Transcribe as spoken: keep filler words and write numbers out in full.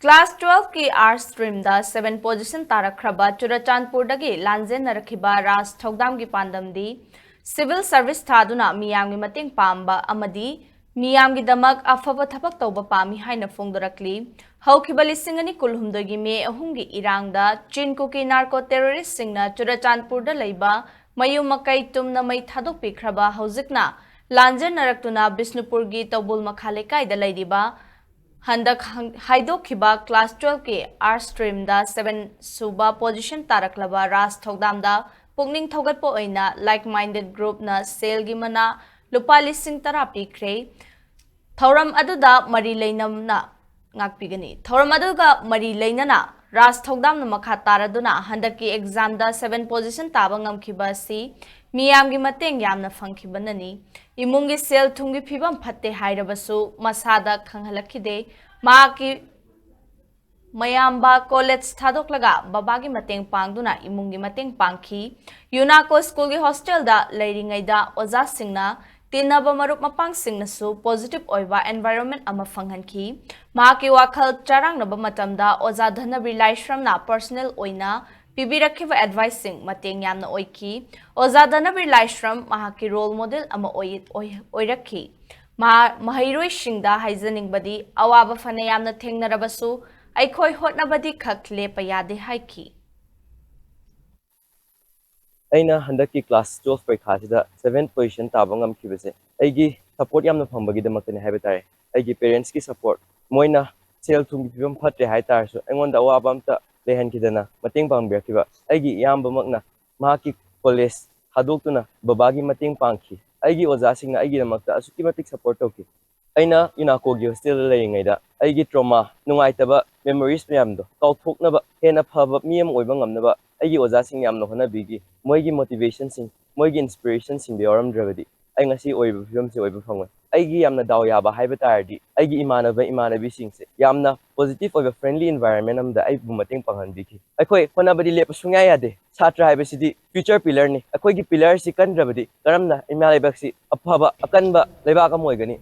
Class twelve ꯀꯤ Arts stream ꯗ seven position ꯇꯥꯔꯛꯈ꯭ꯔꯕ ꯆꯨꯔꯆꯥꯟꯄꯨꯔꯗꯒꯤ ꯂꯥꯟꯖꯦꯟꯅꯔꯛꯈꯤꯕ ꯔꯥꯖ ꯊꯧꯗꯥꯝꯒꯤ ꯄꯥꯟꯗꯝꯗꯤ civil service ꯊꯥꯗꯨꯅ ꯃꯤꯌꯥꯝꯒꯤ ꯃꯇꯦꯡ ꯄꯥꯡꯕ ꯑꯃꯗꯤ ꯃꯤꯌꯥꯝꯒꯤꯗꯃꯛ ꯑꯐꯕ ꯊꯕꯛ ꯇꯧꯕ ꯄꯥꯝꯃꯤ ꯍꯥꯏꯅ ꯐꯣꯡꯗꯣꯔꯛꯂꯤ꯫ ꯍꯧꯈꯤꯕ ꯂꯤꯁꯤꯡ ꯑꯅꯤ ꯀꯨꯟꯍꯨꯝꯗꯣꯏꯒꯤ ꯃꯦ ꯑꯍꯨꯝꯒꯤ ꯏꯔꯥꯡꯗ ꯆꯤꯟ ꯀꯨꯀꯤ narco terrorist ꯁꯤꯡꯅ ꯆꯨꯔꯆꯥꯟꯄꯨꯔꯗ ꯂꯩꯕ ꯃꯌꯨꯝ ꯃꯀꯩ ꯇꯨꯝꯅ ꯃꯩ ꯊꯥꯗꯣꯛꯄꯤꯈ꯭ꯔꯕ ꯍꯧꯖꯤꯛꯅ ꯂꯥꯟꯖꯦꯟꯅꯔꯛꯇꯨꯅ ꯕꯤꯁꯅꯨꯄꯨꯔꯒꯤ ꯇꯧꯕꯨꯜ ꯃꯈꯥ ꯂꯩꯀꯥꯏꯗ ꯂꯩꯔꯤꯕ ꯍꯟꯗꯛ ꯍꯪ-, ꯍꯥꯏꯗꯣꯛꯈꯤꯕ class twelve ꯀꯤ Arts stream ꯗ seven ꯁꯨꯕ position ꯇꯥꯔꯛꯂꯕ ꯔꯥꯖ ꯊꯧꯗꯥꯝꯗ ꯄꯨꯛꯅꯤꯡ ꯊꯧꯒꯠꯄ ꯑꯣꯏꯅ like minded group ꯅ ꯁꯦꯜꯒꯤ ꯃꯅꯥ ꯂꯨꯄꯥ ꯂꯤꯁꯤꯡ ꯇꯔꯥ ꯄꯤꯈ꯭ꯔꯦ꯫ ꯊꯧꯔꯝ ꯑꯗꯨꯗ ꯃꯔꯤ ꯂꯩꯅꯅ ꯉꯥꯛꯄꯤꯒꯅꯤ꯫ ꯊꯧꯔꯝ ꯑꯗꯨꯒ ꯃꯔꯤ ꯂꯩꯅꯅ ꯔꯥꯖ ꯊꯧꯗꯥꯝꯅ ꯃꯈꯥ ꯇꯥꯔꯗꯨꯅ ꯍꯟꯗꯛꯀꯤ exam ꯗ seven position ꯇꯥꯕ ꯉꯝꯈꯤꯕ ꯑꯁꯤ ꯃꯤꯌꯥꯝꯒꯤ ꯃꯇꯦꯡ ꯌꯥꯝꯅ ꯐꯪꯈꯤꯕꯅꯅꯤ꯫ ꯏꯃꯨꯡꯒꯤ ꯁꯦꯜ ꯊꯨꯝꯒꯤ ꯐꯤꯕꯝ ꯐꯠꯇꯦ ꯍꯥꯏꯔꯕꯁꯨ ꯃꯁꯥꯗ ꯈꯪꯍꯜꯂꯛꯈꯤꯗꯦ꯫ ꯃꯍꯥꯛꯀꯤ ꯃꯌꯥꯝꯕ college ꯊꯥꯗꯣꯛꯂꯒ ꯕꯕꯥꯒꯤ ꯃꯇꯦꯡ ꯄꯥꯡꯗꯨꯅ ꯏꯃꯨꯡꯒꯤ ꯃꯇꯦꯡ ꯄꯥꯡꯈꯤ꯫ UNACO school ꯒꯤ hostel ꯗ ꯂꯩꯔꯤꯉꯩꯗ ꯑꯣꯖꯥꯁꯤꯡꯅ ꯇꯤꯟꯅꯕ ꯃꯔꯨꯞ ꯃꯄꯥꯡꯁꯤꯡꯅꯁꯨ positive ꯑꯣꯏꯕ environment ꯑꯃ ꯐꯪꯍꯟꯈꯤ꯫ ꯃꯍꯥꯛꯀꯤ ꯋꯥꯈꯜ ꯆꯔꯥꯡꯅꯕ ꯃꯇꯝꯗ ꯑꯣꯖꯥ ꯙꯅꯕꯤꯔ ꯂꯥꯏꯁ꯭ꯔꯝꯅ personal ꯑꯣꯏꯅ ꯄꯤꯕꯤꯔꯛꯈꯤꯕ advice ꯁꯤꯡ ꯃꯇꯦꯡ ꯌꯥꯝꯅ ꯑꯣꯏꯈꯤ꯫ ꯑꯣꯖꯥ ꯙꯅꯕꯤꯔ ꯂꯥꯏꯁ꯭ꯔꯝ ꯃꯍꯥꯛꯀꯤ role model ꯑꯃ ꯑꯣꯏ-, ꯑꯣꯏ-, ꯑꯣꯏꯔꯛꯈꯤ꯫ ꯃꯍꯥꯛ ꯃꯍꯩꯔꯣꯏꯁꯤꯡꯗ ꯍꯥꯏꯖꯅꯤꯡꯕꯗꯤ ꯑꯋꯥꯕ ꯐꯅ ꯌꯥꯝꯅ ꯊꯦꯡꯅꯔꯕꯁꯨ ꯑꯩꯈꯣꯏ ꯍꯣꯠꯅꯕꯗꯤ ꯈꯛ ꯂꯦꯞꯄ ꯌꯥꯗꯦ ꯍꯥꯏꯈꯤ꯫ ꯑꯩꯅ ꯍꯟꯗꯛꯀꯤ class twelve ꯄꯔꯤꯈꯥꯁꯤꯗ seventh position ꯇꯥꯕ ꯉꯝꯈꯤꯕꯁꯦ ꯑꯩꯒꯤ support ꯌꯥꯝꯅ ꯐꯪꯕꯒꯤꯗꯃꯛꯇꯅꯤ ꯍꯥꯏꯕ ꯇꯥꯔꯦ꯫ ꯑꯩꯒꯤ parents ꯀꯤ support, ꯃꯣꯏꯅ ꯁꯦꯜ ꯊꯨꯝꯒꯤ ꯐꯤꯕꯝ ꯐꯠꯇ꯭ꯔꯦ ꯍꯥꯏ ꯇꯥꯔꯁꯨ ꯑꯩꯉꯣꯟꯗ ꯑꯋꯥꯕ ꯑꯃꯠꯇ ꯂꯩꯍꯟꯈꯤꯗꯅ ꯃꯇꯦꯡ ꯄꯥꯡꯕꯤꯔꯛꯈꯤꯕ꯫ ꯑꯩꯒꯤ ꯏꯌꯥꯝꯕꯃꯛꯅ ꯃꯍꯥꯛꯀꯤ college ꯊꯥꯗꯣꯛꯇꯨꯅ ꯕꯕꯥꯒꯤ ꯃꯇꯦꯡ ꯄꯥꯡꯈꯤ꯫ ꯑꯩꯒꯤ ꯑꯣꯖꯥꯁꯤꯡꯅ ꯑꯩꯒꯤꯗꯃꯛꯇ ꯑꯁꯨꯛꯀꯤ ꯃꯇꯤꯛ support ꯇꯧꯈꯤ꯫ ꯑꯩꯅ UNACO ꯒꯤ hostel ꯗ ꯂꯩꯔꯤꯉꯩꯗ ꯑꯩꯒꯤ trauma, ꯅꯨꯡꯉꯥꯏꯇꯕ memories ꯃꯌꯥꯝꯗꯣ ꯀꯥꯎꯊꯣꯛꯅꯕ, ꯍꯦꯟꯅ ꯐꯕ ꯃꯤ ꯑꯃ ꯑꯣꯏꯕ ꯉꯝꯅꯕ ꯑꯩꯒꯤ ꯑꯣꯖꯥꯁꯤꯡ ꯌꯥꯝꯅ ꯍꯣꯠꯅꯕꯤꯈꯤ꯫ ꯃꯣꯏꯒꯤ motivation ꯁꯤꯡ, ꯃꯣꯏꯒꯤ inspiration ꯁꯤꯡꯗꯣ ꯌꯥꯎꯔꯝꯗ꯭ꯔꯕꯗꯤ ꯑꯩ ꯉꯁꯤ ꯑꯣꯏꯔꯤꯕ ꯐꯤꯕꯝꯁꯤ ꯑꯣꯏꯕ ꯐꯪꯉꯣꯏ꯫ ꯑꯩꯒꯤ ꯌꯥꯝꯅ ꯗꯥꯎ ꯌꯥꯕ ꯍꯥꯏꯕ ꯇꯥꯔꯗꯤ ꯑꯩꯒꯤ ꯏꯃꯥꯟꯅꯕ ꯏꯃꯥꯟꯅꯕꯤꯁꯤꯡꯁꯦ ꯌꯥꯝꯅ positive ꯑꯣꯏꯕ friendly environment ꯑꯃꯗ ꯑꯩꯕꯨ ꯃꯇꯦꯡ ꯄꯥꯡꯍꯟꯕꯤꯈꯤ꯫ ꯑꯩꯈꯣꯏ ꯍꯣꯠꯅꯕꯗꯤ ꯂꯦꯞꯄ ꯁꯨꯡꯌꯥ ꯌꯥꯗꯦ꯫ ꯁꯥꯇ꯭ꯔ ꯍꯥꯏꯕꯁꯤꯗꯤ future pillar ꯅꯤ꯫ ꯑꯩꯈꯣꯏꯒꯤ pillar ꯁꯤ ꯀꯟꯗ꯭ꯔꯕꯗꯤ ꯀꯔꯝꯅ ꯏꯃꯥ ꯂꯩꯕꯥꯛꯁꯤ ꯑꯐꯕ ꯑꯀꯟꯕ ꯂꯩꯕꯥꯛ ꯑꯃ ꯑꯣꯏꯒꯅꯤ?